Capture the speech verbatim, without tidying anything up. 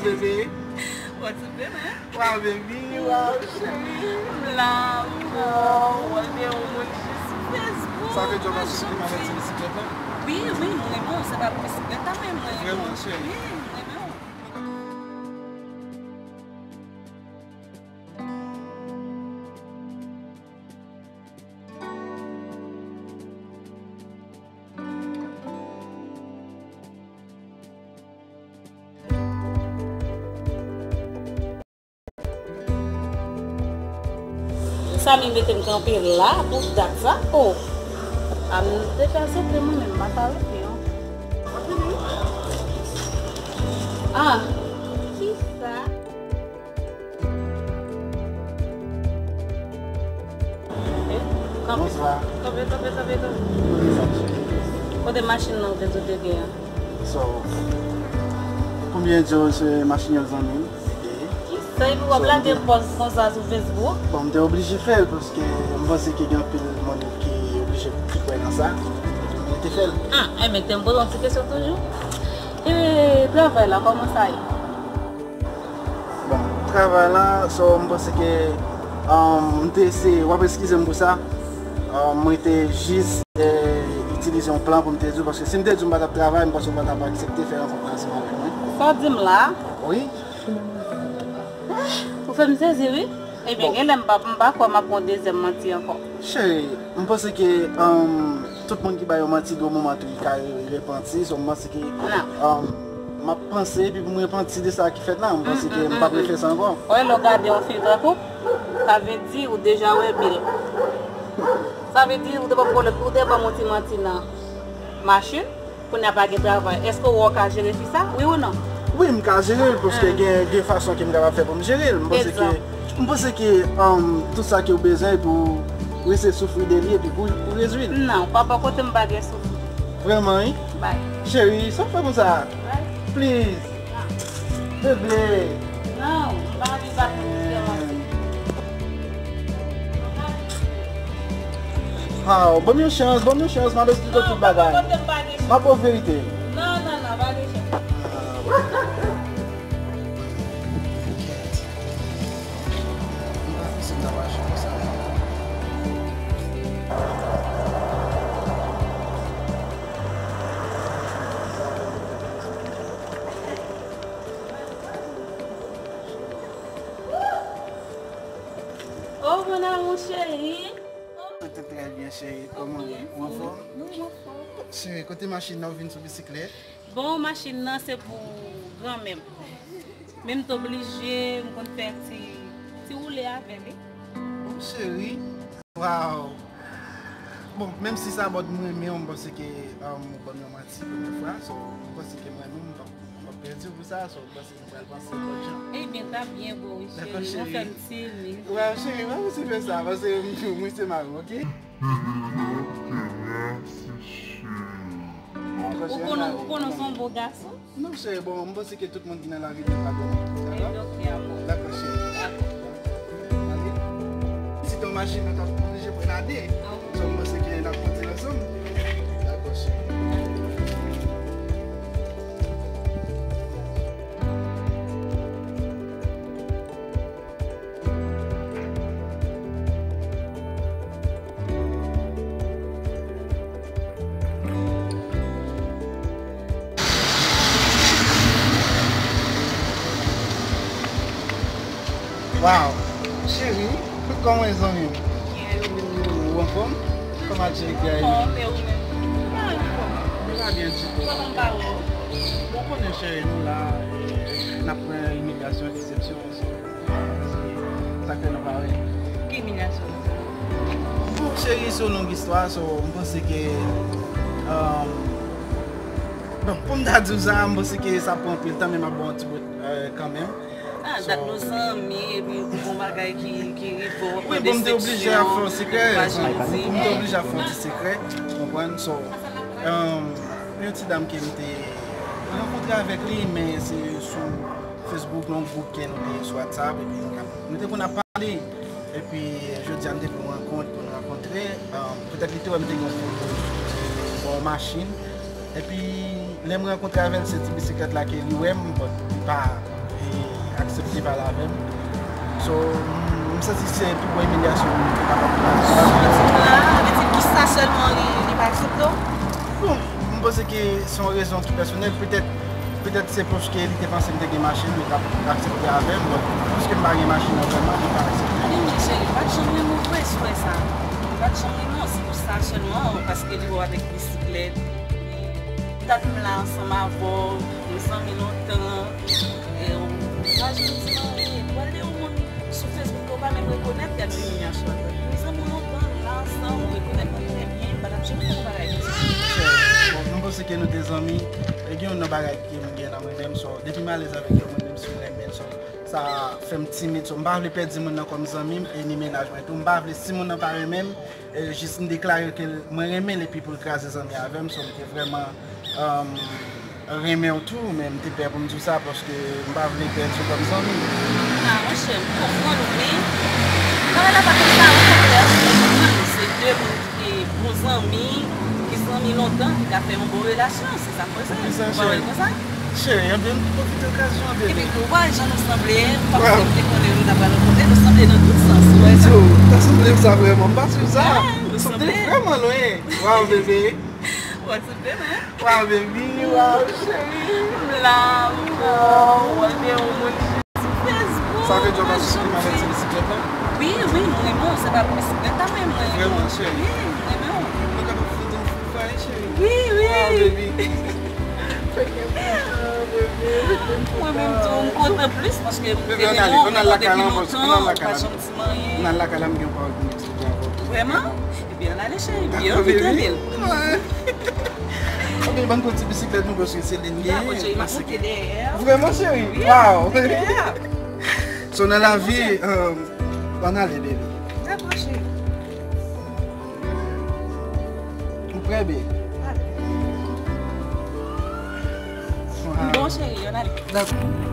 Bebe. What's up, bebe? Waw, baby, waw, cheri. M la, waw, mwen gen yon moun ki sou Facebook. Sa fè djòb ap sipòte m avèk ti bisiklèt la? Wi, wi, m renmen w, se pa pou bisiklèt la, men mwen renmen w. Vrèman, cheri. Wi, m renmen w. Samy mete m kanpe la pou dat sa. Oh! A m deja sete mwen menm, m pa ka rete, non. Ah! Kisa? Kanpe. Bonswa. Kanpe, kanpe, kanpe, kanpe. Kote machin nan ou te di w te gen an? So, konbyen di w se machin yo zanmi m? Kisa epi w ap lage pòz konsa sou Facebook? Bon, m te oblije fè l paske m panse ke gen anpil moun ki oblije ki kwè nan sa. Mwen te fè l. Hmm, enben, te m poze yon ti kesyon toujou. E travay la, kòman sa ye? Bon, travay la, so, m panse ke, um, m te eseye, w ap eskize m pou sa. Um, mwen te jis, eh, itilize yon plan pou m te di w, paske si m te di w m pa t ap travay, m panse w pa t ap aksepte fè rankont la ansanm avèk mwen. Sa w di m la? Wi. Ou fè m sezi, wi. Ebyen, bon, genlè m pa, m pa kwè m ap pran yon dezyèm manti ankò. Cheri, m panse ke, um, tout moun ki bay yon manti, gen yon moman tou, li ka re-, repanti. So, m panse ke, um, m ap panse, epi pou m repanti de sa ki fèt la, m panse ke m p ap refè sa ankò. Wè, lè w gade yon fi tankou, sa vle di ou deja wè bil. Sa vle di ou te ban m, ou te ban m yon ti manti nan machin. Kounye a pa gen travay. Èske w wè w ka jere fi sa? Wi ou non? Wi, m ka jere l, paske gen, gen fason ke m kapab fè pou m jere l. M panse ke, m panse ke, um, tout sa ke w bezwen pou w rete soufri de li epi pou, pou rezwi l. Non, pa bò kote m pa gen soufri. Vrèman, wi? Bay. Cheri, sa w fè konsa? Bay. Please. Bebe. Non, m pa anvi bat pou diferans. Aw, ban m yon chans, ban m yon chans, m ap esplike w tout bagay. M ap ba w verite. Non, non, non, pa gen chans. M pa panse m ta mache konsa. Oh, mon amour chéri. Tout trè byen, cheri. Kòman w ye? Ou anfòm? Wi, m anfòm. Cheri, kote machin nan? Ou vin sou bisiklèt? Bon, machin nan se pou granmè m. Men m t oblije, m konn fè ti, ti woule avè l, wi. Cheri, waw. Bon, menm si sa bòd m renmen w, m panse ke, um, ou ban m yon manti premye fwa. So, m panse ke mwen menm, m p ap, m p ap pèdi w pou sa. So, m panse nou pral panse lòt jan. Ebyen, t ap byen bon, wi, cheri. Dakò, cheri. Ou fè m timid. Wè, cheri, pa osi fè sa, paske mwen se mari w, oke? Ou konnen, ou konnen w se yon bon gason? Non, cheri, bon, m panse ke tout moun ki nan lari te padone. Dakò? Dakò, cheri. Dakò. Ale. Si ton machin nan t ap oblije pran a de. Ah, wi. So, m panse ke n ap konte ansanm. Dakò, cheri. Waw! Cheri, kòman w ye, zanmi m? Byen, e ou menm? Ou anfòm? Kòman Jerry te a ye? Anfòm, e ou menm? Mwen anfòm. Mwen pa byen ditou. Kòman m pa wè w? Bon, ou konnen, cheri, nou la, e, n ap pran imilyasyon, desepsyon, so, se sa k fè nou pa wè. Ki imilyasyon? Bon, cheri, se yon long istwa, so, m panse ke, um, bon, pou m ta di w sa, m panse ke sa pran anpil tan, men m ap ba w yon ti bout, euh, kanmenm. Ah, so, dat nou zanmi, epi pou yon bagay ki, ki rive w, wi, bon, m te oblije ap fè yon sekrè, m te oblije ap fè yon ti sekrè, ou konprann? So, um, yon ti dam ke m te rankontre avèk li, men se sou Facebook, nan yon gwoup ke nou te sou WhatsApp, epi nou, nou te konn ap pale. Epi, jodi a, m te gen yon rankont pou nou rankontre. Um, petèt li te wè m te gen yon foto bò machin. Epi, lè m rankontre avè l, se ti bisiklèt la ke li wè m, but li pa, Aksepte pale avè m. So, m, m santi se pi gwo imilyasyon moun te kapab pran. Sou ti la, vle di kisa sèlman li, li pa aksepte w? Bon, m panse ke se yon rezon ki pèsonèl. Petèt, petèt se paske li te panse m te gen machin, li t ap aksepte avè m. Bon, piske m pa gen machin nan vrèman, li pa aksepte. Li di, cheri, m pa t janm renmen w vre, si w wè sa. M pa t janm renmen w, se pou sa sèlman, paske li wè w avèk bisiklèt. Dat m la ansanm avè w, nou zanmi lontan. E, ou pa janm di m anyen. Ou al de yon moun sou Facebook ke w pa menm rekonèt, gade yon imilyasyon. Nou zanmi lontan, nou la ansanm, ou rekonèt mwen trè byen, m pa t ap janm fè yon bagay konsa. Bon, m panse ke nou te zanmi, e gen youn nan bagay ke m gen nan mwen menm, so, depi m alèz avèk yon moun, menm si m renmen l, so, sa fè m timid, so, m pa vle pèdi moun nan kòm zanmi m, e ni mennaj mwen tou, m pa vle si moun nan pa renmen m, E, jis m deklare ke mwen renmen l epi pou l kraze zanmi avè m, so m te vrèman, um, renmen w tou, men m te pè pou m di w sa paske m pa vle pèdi w kòm zanmi. A, monchè, m konprann ou, men bagay la pa konsa, okontrè, m konprann. Se de moun ki bon zanmi, ki zanmi lontan, ki ka fè yon bon relasyon, se sa m panse. Ou pa wè l konsa? Cheri, anben m pwofite okazyon an, bebe. Epi tou, w wè jan nou sanble, kòmsi m te konnen nou ta pral rankontre, nou sanble nan tout sans, ou wè sa? Yo, ta sanble m sa vrèman, m pa swiv sa. Nou sanble vrèman lwen. Waw, bebe. Ou aksepte m, hein? Waw, baby, waw, cheri. M la, m la, ou wè, gen yon moun ki sou Facebook. Sa vle di w pa sou ki malèt ti bisiklèt la? Wi, wi, m renmen w, se pa pou bisiklèt la, men mwen renmen w. Vrèman, cheri? Wi, m renmen w. Mwen kapab fout ou fou faye, cheri? Wi, wi. Waw, baby. Mwen menm tou, m kontan plis paske m te renmen w, men depi lontan, ou pa janm di m anyen. Ann al lakay la, m gen yon pawòl pou m eksplike avè w. Vrèman? Ebyen, ann ale, cheri, byen anvi tande l. Ebyen, ban m pran ti bisiklèt nou, paske se li m genyen. Dakò, cheri, m ap monte dèyè. Vrèman, cheri? Wi, waw. Dèyè. So, nan lavi, euh, ann ale, baby. Dakò, cheri. Ou prè, baby? Bon, cheri, ann ale. Dakò.